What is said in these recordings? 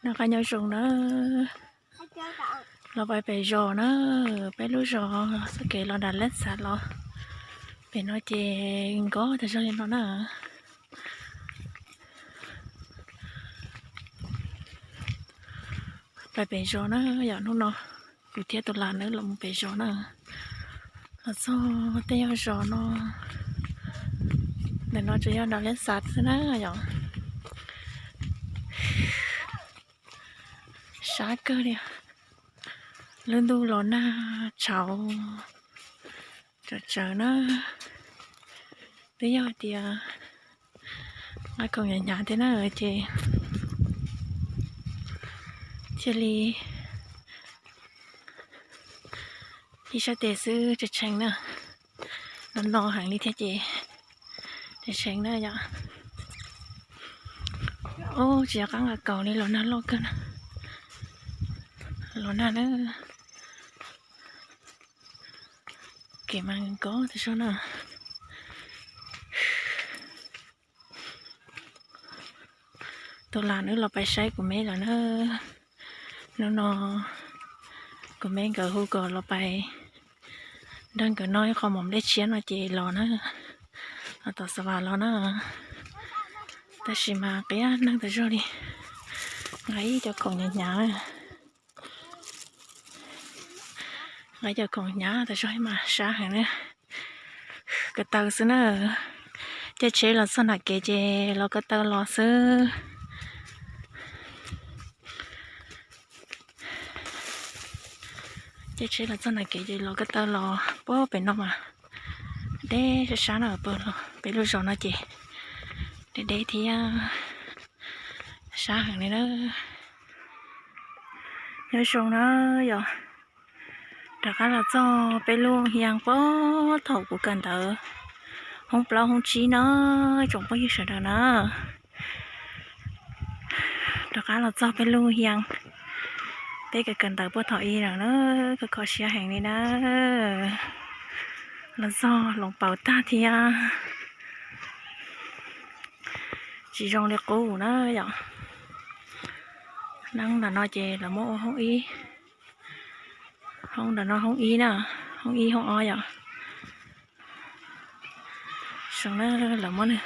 Noj qab nyob zoo na. Los pais pem zos na, peb lub zos txoj kev los nram Lab Xav los pem no ces nkov tag zog li no na. Pais pem zos na, yog hnub no kuv thiab tus lam nws los mus pem zos na. Los txog tej yog zos no, ntawm no tsuas yog nram Lab Xav xwb na yom. Sab kawg li, lub ntuj los nag tshauv tsawv tsawv na. Twb yog hais tias nqa khoom hnyav hnyav thiab na ces thiaj li ib sab tes xwb tseem tsheej na. No no heev li thiab ces tseem tsheej na yom. Ub, tsis nco qab nqa kaus li los nag loj kawg na. Los nag na. Kev mas nkov tag zog na. Tus lam nws los pais saib kuv me lawm na. Hnub no kuv me nkawd hu kom los pais nrog nkawd noj ib qho mov nplej tshiab no ces los na, los tom Xav Vas los na. Tab sis mas qia neeg tas zog li, nqa ib co khoom hnyav hnyav, nqa ib co khoom hnyav tas zog mas sab heev na. Ko taw xwb na, caij tsheb los txog nram kev ces los ko taw los xwb. Caij tsheb los txog nram kev ces los ko taw los puag pem no mas deb sab sab na, pem lub zos no ces deb deb thiab sab heev li na. Nyob zoo na yom, rov qab los txog peb lub hias puag thaum kuv kawm ntawv hoob plaub hoob tsib na, tsoom phooj ywg sawv daws na. Rov qab los txog peb lub hias, peb kawm kawm ntawv puag thaum ub lawm na, kho kho siab heev li na. Los txog hloov pauv tag thiab tsis zoo li qub na yom. Neeb ntawm no ces lawv muab ua hoob ib, hoob ntawm no hoob ib na, hoob ib hoob ob yom. Zoo na, lawv muab nws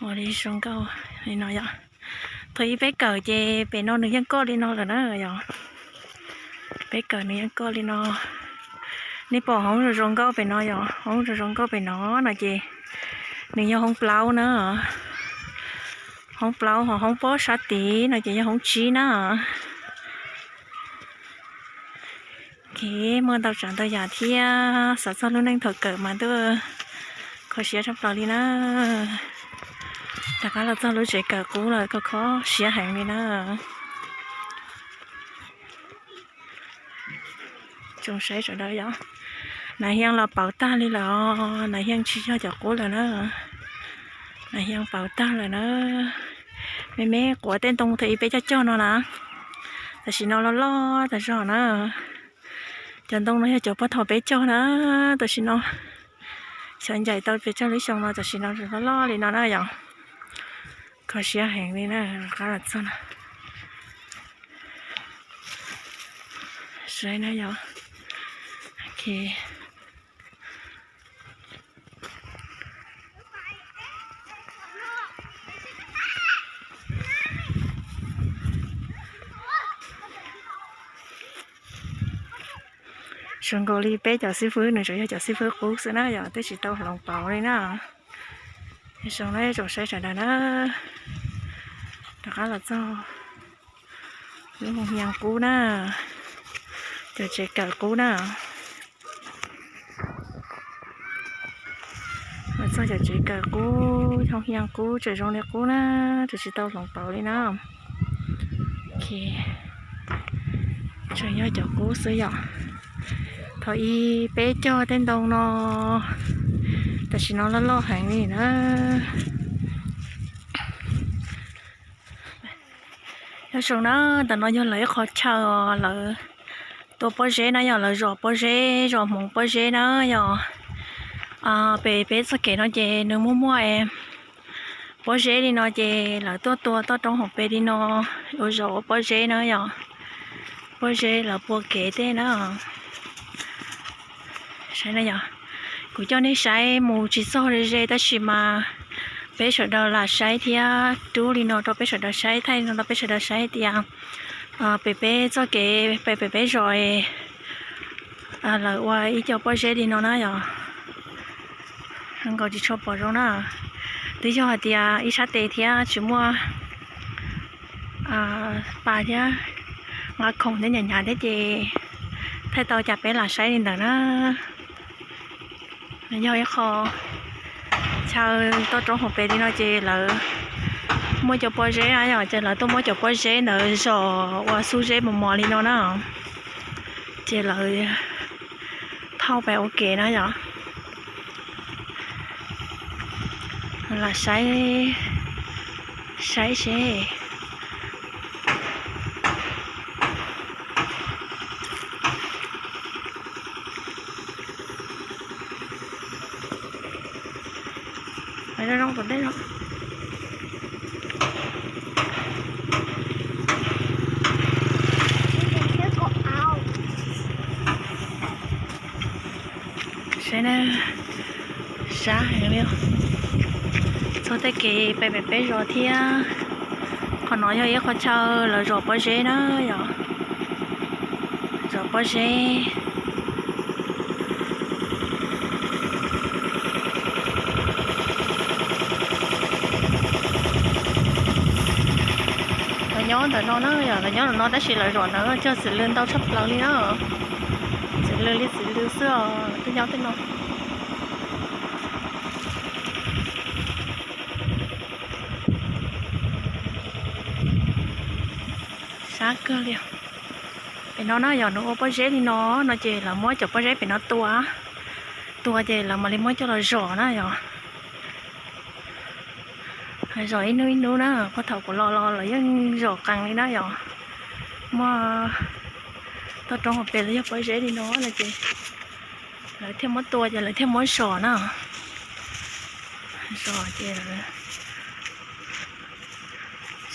ua li zoo nkauj li no yom. Thaum ub peb kawm ces pem no nws yeej koj li no lawm na yom. Peb kawm nws yeej koj li no. Nej pom hoob zoo zoo nkauj pem no yom, hoob zoo zoo nkauj pem no no ces nws yog hoob plaub na. Hoob plaub ho hoob pob sab tid no ces yog hoob tsib na. Kev muaj ntau tsav ntau yam thiab, xav txog lub neej thaum kawm mas ntuj kho siab tshaj plaws li na. Rov qab los txog lub tsev kawm qub lawm, kho kho siab heev li na. Tsoom saib sawv daws yom, nas hias los pauv tag li lawm, nas hias tsis yog cov qub lawm na. Nas hias pauv tag lawm na. Me me quav tej ntoo thaum ub peb cog cog no na, tam sim no loj loj tas zog na. Cov ntoo no yog cov puag thaum peb cog na, tam sim no xyov ncaim tau pes tsawg lub xyoo no, tam sim no loj loj li no na yom. Kho siab heev li na, rov qab los txog no. Saib na yom. Zoo nkaus li peb cov xib fwb nws tsuas yog cov xib fwb qub xwb na yom, twb tsis tau hloov pauv li na. Zoo na tsoom saib sawv daws na, rov qab los txog lub hoos hias qub na, cov tsev kawm qub na. Los txog cov tsev kawm qub, hoos hias qub, tseem zoo li qub na, tseem tsis tau hloov pauv li na. Tseem yog cov qub xwb yom. Thaum ub peb cog tej ntoo no, tam sim no loj loj heev li na. Nyob zoo na, ntawm no yog lawv ib qho chaw, lawv tua pob zeb na yom, lawv zom pob zeb, zom hmoov pob zeb na yom. Pem peb txoj kev no ces nws muaj muaj es Pob zeb li no ces lawv tuaj tua toj roob hauv pes li no, ua zos ua pob zeb na yom. Pob zeb lawv pua kev tej na. Saib na yom, kuv coj nej saib mus tsis txog ze ze tab sis mas peb sawv daws lam saib thiab rub li no rau peb sawv daws saib, thaij li no rau peb sawv daws saib tias pem peb txoj kev pem pem peb zos lawv ua ib co pob zeb li no na yom. Nkaus tsis tshua pom zoo na. Twb yog hais tias ib sab tes thiab tsis muaj pas thiab, nqa khoom thiab nyam nyam thiab ces thaij tau cas peb lam saib li ntawd na. Yog ib qho chaw toj roob hauv pes li no ces lawv muab cov pob zeb na yom, ces lawv tuaj muab cov pob zeb ntawd zom ua xub zeb mos mos li no na. Ces lawv thauj pais ua ke na yom. Lam saib, saib seb. Zoo tom ntej no. Saib na, sab heev li. Txog tej kev pem pem peb zos thiab. Qhov no yog ib qho chaw lawv zom pob zeb na yom. Zom pob zeb. Lawv nyob ntawm no na yom, lawv nyob ntawm no tab sis lawv zom ntawd cog txiv lws ntau tshaj plaws li na. Txiv lws li txiv lws xwb os, lawv twb nyob tej no. Sab kawg li. Pem no na yog nws ua pob zeb li no, no ces lawv muab cov pob zeb pem no tua, tua ces lawv mam li muab coj los zom na yom. Zom ib hnub ib hnub na, puag thaum kuv los los lawv yeej zom qees li na yom. Muaj toj roob hauv pes los yog pob zeb li no no ces lawv thiaj muab tua ces lawv thiaj muab zom na. Zom ces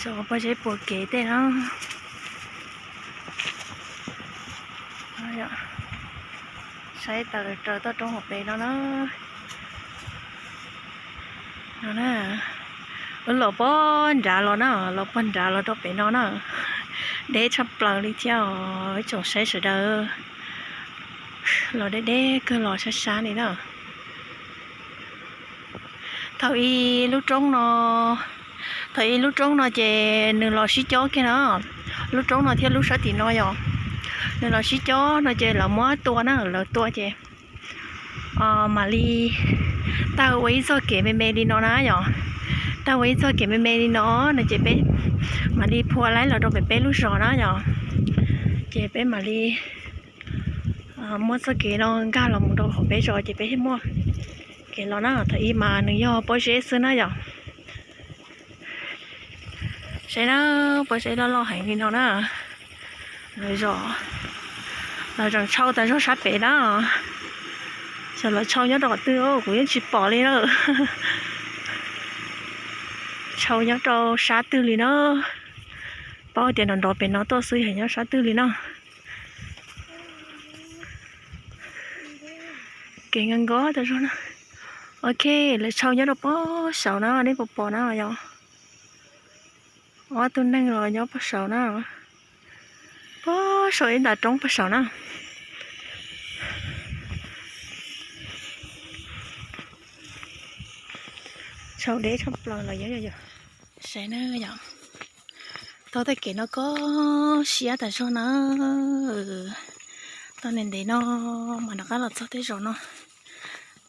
zom pob zeb pua kev tej na. Saib taws raws toj roob hauv pes no na. No na, wb los puag nrad los na, los puag nrad los rau pem no na. Deb tshaj plaws li thiab os ib tsoom saib sawv daws. Los deb deb kawg los sab sab li na. Thaum ub lub roob no, thaum ub lub roob no ces nws los sib cob kiag na. Lub roob no thiab lub sab tim no yom, nws los sib cob no ces lawv muab tua na, lawv tua ces mam li tawg ua ib txoj kev me me li no na yom. Tawg ua ib txoj kev me me li no no ces peb mam li phua laib los rau pem peb lub zos na yom. Ces peb mam li muab txoj kev no nkag los mus rau hauv peb zos ces peb thiaj muaj kev los na. Thaum ub mas nws yog pob zeb xwb na yom. Saib na, pob zeb loj loj heev li no na. Lawv zom, lawv tseem tshau tas zog sab pem na. Xyov lawv tshau nyob rau qhov twg kuv yeej tsis pom li na. Tshau nyob rau sab twg li na. Paub tias nrov nrov pem no tuaj xwb yog nyob sab twg li na. Kev nkos nkos tas zog na. Ok, lawv tshau nyob rau pob saud na, nej puas pom na yom. Ob tug neeg los nyob pob saud na. Pob saud ib nta roob pob saud na. Tshau deb tshaj plaws los yog yog. Saib na yom, taug tej kev no koj siab tas zog na. Taug ntev ntev no mas rov qab los txog tej zos no.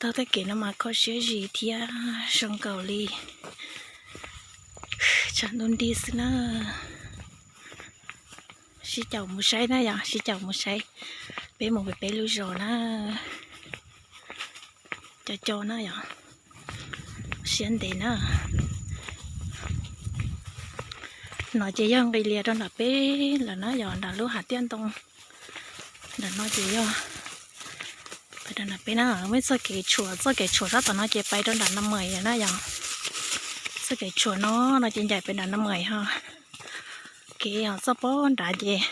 Taug tej kev no mas kho siab zis thiab zoo nkaus li tshav ntuj nrig xwb na. Sib caum mus saib na yom, sib caum mus saib. Peb mus pem peb lub zos na. Co co na yom, siab ntev na. No ces yog nqis lias rau nram peb lawm na yom, nram lub hav tiaj ntoo. Nram no ces yog pais rau nram peb na, muaj txoj kev tshuam, txoj kev tshuam sab tom no ces pais rau nram no mas na yom. Txoj kev tshuam no no ces ncaim pem nram Nam Maiv ho. Kev txoj pob nrad ces,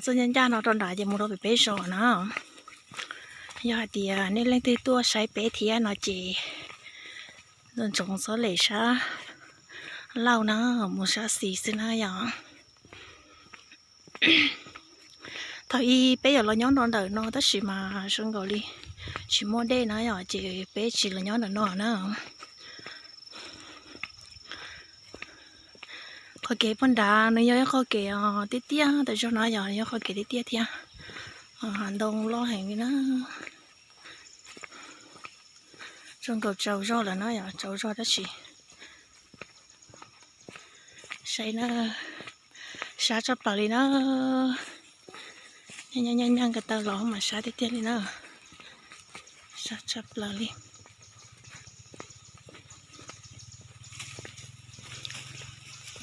txoj ncaj ncaj no rau nrad ces mus rau pem peb zos na. Yog hais tias nej leej twg tuaj saib peb thiab no ces ntxoov txhob lem sab laug na, mus sab xis xwb na yom. Thaum ub peb yuav los nyob rau ntawm no tab sis mas zoo nkaus li tsis muaj dej na yom, ces peb tsis los nyob ntawm no na. Qhov kev puag nrad nws yog ib qho kev tiaj tiaj tas zog no yom, yog qhov kev tiaj tiaj thiab. Hav ntoo loj heev li na. Zoo nkaus tsaus zog lawm na yom, tsaus zog tab sis saib na, sab tshaj plaws li na. Nyob nyob nyob nyob nkaus taw los mas sab tiag tiag li na. Sab tshaj plaws li.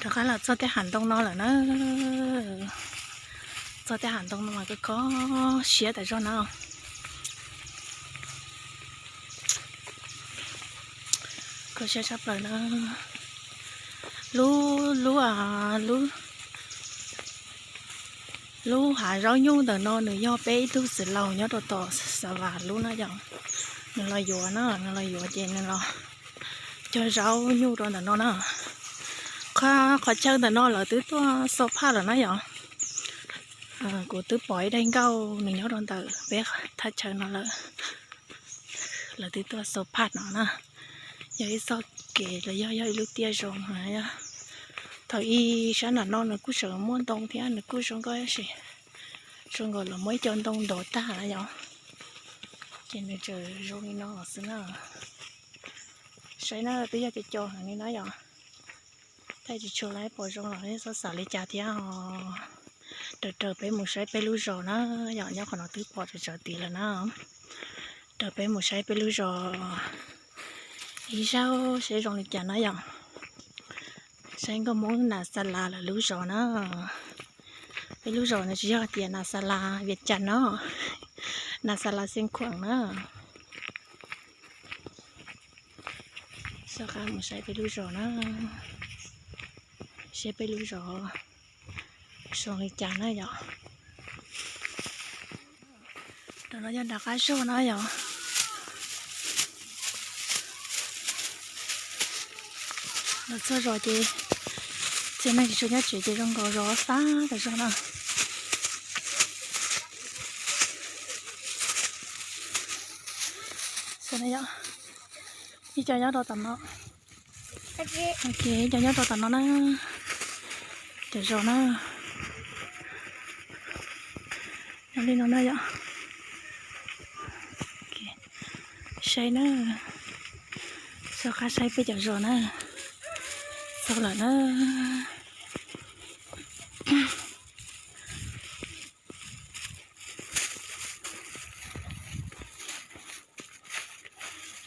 Rov qab los txog tej hav ntoo no lawm na. Txog tej hav ntoo no mas kho siab tas zog na. Kho siab tshaj plaws na. Lub, lub, lub, lub hav zaub nyuj ntawm no nws yog peb ib tug txiv laus nyob rau tom Xa Vas lub na yom. Nws los yuav na, nws los yuav ces nws los cog zaub nyuj rau ntawm no na. Qhov, qhov chaw ntawm no lawv twb tuaj xo phaj lawm na yom. Kuv twb pom ib daig nkauj nws nyob rau ntawm peb thaj chaw no lawm. Lawv twb tuaj xo phaj no na. Yog ib txoj kev los yog, yog ib lub tiaj zoo. Thaum ub sab nram no nws kuj tseem muaj ntoo thiab nws kuj zoo nkauj tab sis zoo nkaus los muab ib co ntoo ntov tag yom. Ces nws tseem zoo li no xwb na. Saib na, twb yog co co heev li na yom. Thaij tsis tshua lawm, pom zoo los nej txhob xav li cas thiab os. Raws raws peb mus saib peb lub zos na yom, nyob qhov no twb pom raws raws tid lawm na. Raws peb mus saib peb lub zos ib zaug seb zoo li cas na yom. Saib nkauj Hmoob Nas Xa Las lawv lub zos na. Peb lub zos no tsis yog tias Nas Xa Las Vias Cas no, Nas Xa Las Xeev Khuam na. Soj qab mus saib peb lub zos na, saib peb lub zos zoo li cas na yom. Tam no yog nram qab zog na yom. Los txog zos ces txhia neeg tsis tshua nyob tsev ces zoo nkaus zos fab tas zog na. Ib co nyob rau tom no. Ok, ib co nyob rau tom no na. Cov zos na. Nyob li no na yom. Saib na. Soj qab saib peb cov zos na. Txog lawm na.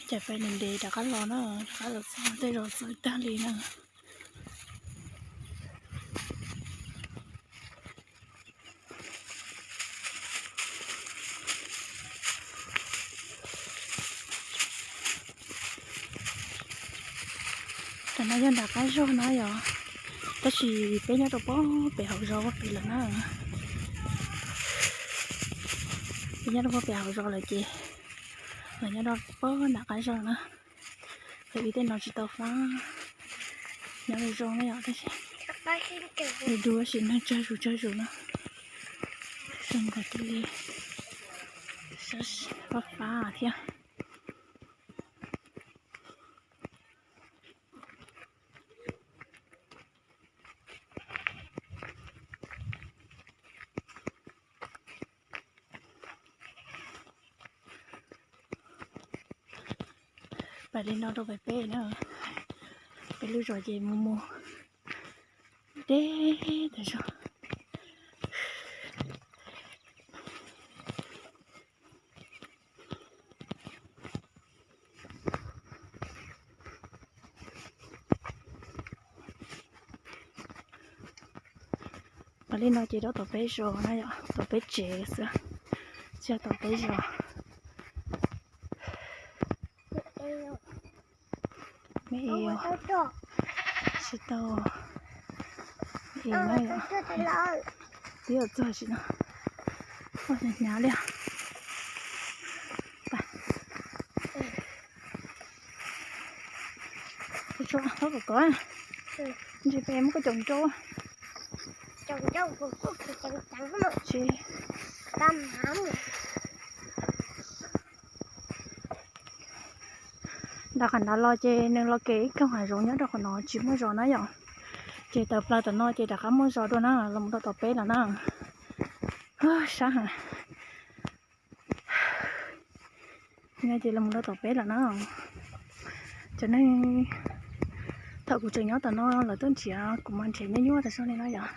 Cas peb ntev ntev rov qab los na, rov qab los txog tej zos txawv tag li na. Tam no yog nram qab zog na yom, tab sis peb nyob rau pem hauv zos pem lawm na. Peb nyob rau pem hauv zos lawm ces los nyob rau pem nram qab zog na. Thaum ub tej no tsis tau fab, nyob zoo zoo na yom, tab sis du du tab sis neeg tsawg zus tsawg zus na. Zoo nkaus li fab fab thiab. Pais li no rau pem peb na, peb lub zos ces mus mus deb tas zog. Pais li no ces rau tom peb zos na yom, tom peb tsev xwb, tsis yog tom peb zos. Tsis tau, twb yuav txog tsis no, hnyav hnyav li. Tso, tso kov kov, ntsis pem muab koj caum nraud. Nram qhov ntawd los ces nws los kev ib koog hav zoov nyob rau qhov no tsis muaj zos na yom. Ces tawm plaws tom no ces rov qab muaj zos dua na, los mus rau tom peb lawm na. Sab heev. Nyob ces los mus rau tom peb lawm na. Cov neeg thaum kuv tseem nyob tom no lawv tuaj nrhiav kuv mas nrhiav nyuaj nyuaj tas zog li no yom.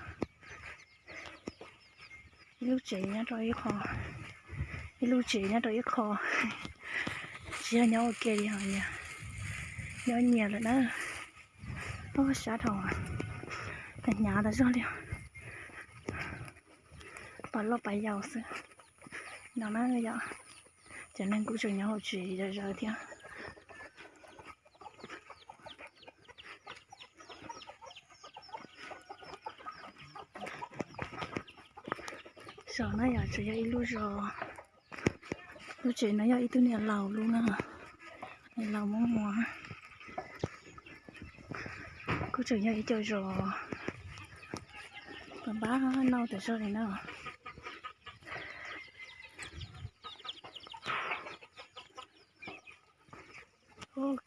Ib lub tsev nyob rau ib qho, ib lub tsev nyob rau ib qho, tsis yog nyob ua ke li os, nyob nyias lawm na. Sab dhau, tas hnyav tas zog li, pas loj pas yau xwb no na yom. Cov neeg kuj tseem nyob hauv tsev zom zaws thiab. Zos no yog tseem yog ib lub zos, lub tsev no yog ib tug niam laus lub na, niam laus muab muag. Kuj tseem yog ib co zos, pab npab noj tas zog li na.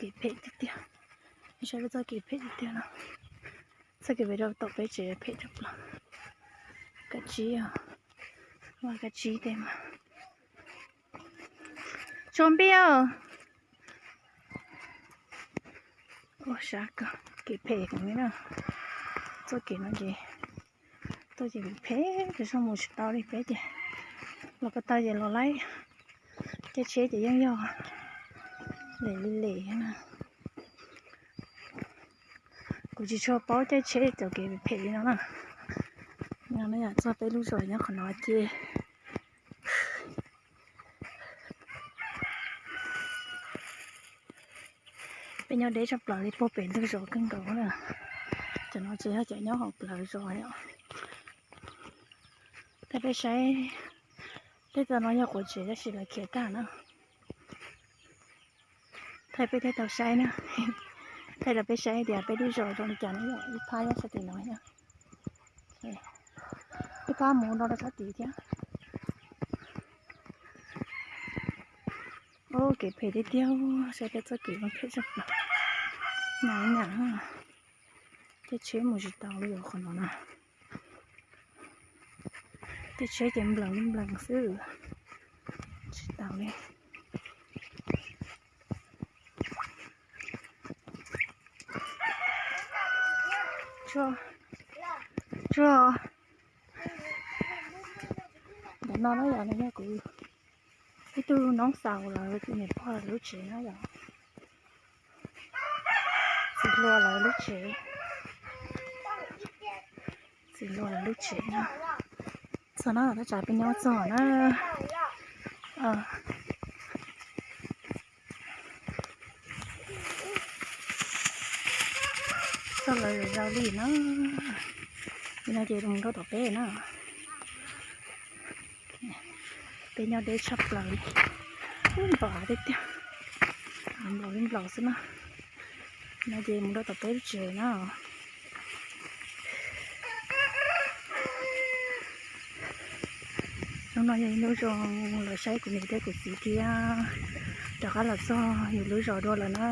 Kev phem tiag tiag, saib peb txoj kev phem tiag tiag no. Txoj kev pem rau tom peb tsev phem tshaj plaws. Kab tsib, vaj kab tsib tej mas. Tso npij. Ua sab kawg, kev phem heev li na. Txoj kev no ces, txoj kev phem phem, mus tsis tau li peb ces, los ko taw ces los laib, caij tsheb ces yeej yog lem li lem na. Kuv tsis tshua paub caij tsheb cov kev phem li no na. No yog txog peb lub zos nyob qhov no ces peb nyob deb tshaj plaws li, puag pem ntug zos kawg nkaus na. Cov no ces yog cov nyob hauv plawv zos os. Thaij peb saib, tej tog no yog quav tsev tab sis lawv khiav tag na. Thaij peb thiaj tau saib na. Thaij rau peb saib tias peb lub zos zoo li cas no yom, ib phab nyob sab tim no yom. Ib phab mus no rau sab tid thiab. Ub, kev phem tiag tiag, saib peb txoj kev no phem tshaj plaws. Nag nag, caij tsheb mus tsis tau li qhov no na. Caij tsheb ces nplees li nplees xwb, tsis tau li. Tsuag, tsuag. Ntawm no na yom, no yog kuv ib tug noob xaus lawv tus niam pog lawv lub tsev na yom. Txiv hluas lawv lub tsev, txiv hluas lawv lub tsev na. Txog na, thaj tsam peb nyob txog na. Txog lawv zos li na. Li no ces mus rau tom peb na. Peb nyob deb tshaj plaws li. Ub, nplaum av tiag tiag, nplaum li nplaum xwb na. No ces mus rau tom peb lub tsev na. Hnub no yog ib hnub zoo los saib kuv niam thiab kuv txiv thiab rov qab los txog yus lub zos dua lawm na.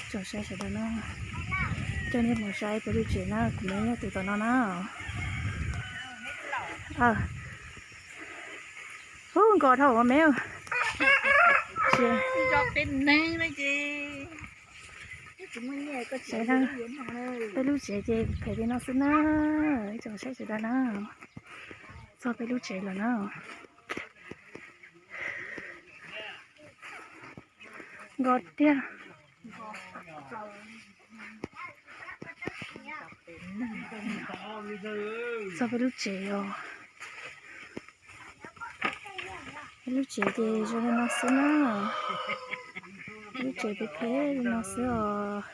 Tsoom saib sawv daws na, coj nej mus saib peb lub tsev na, kuv nyob tus tom no na. Ub, nkos dhau me. Peb lub tsev ces phem li no xwb na, ib tsoom saib sawv daws na. Txog peb lub tsev lawm na. Nkos tiag. Txog peb lub tsev os. Peb lub tsev ces zoo li no xwb na. Lub tsev phem phem li no xwb os.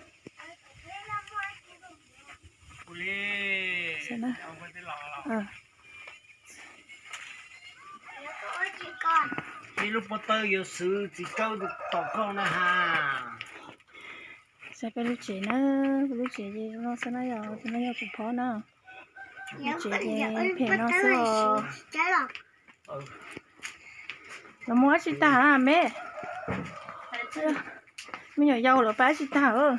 Peb lub pob tawb yuav xwv txiv kawb tom koj na has. Saib peb lub tsev na, peb lub tsev ces zoo no xwb na yog, no yog kuv phob na. Lub tsev ces phem no xwb os. Los mus dab tsi tag me? Me nyuam yaus lawv pab dab tsi tag os?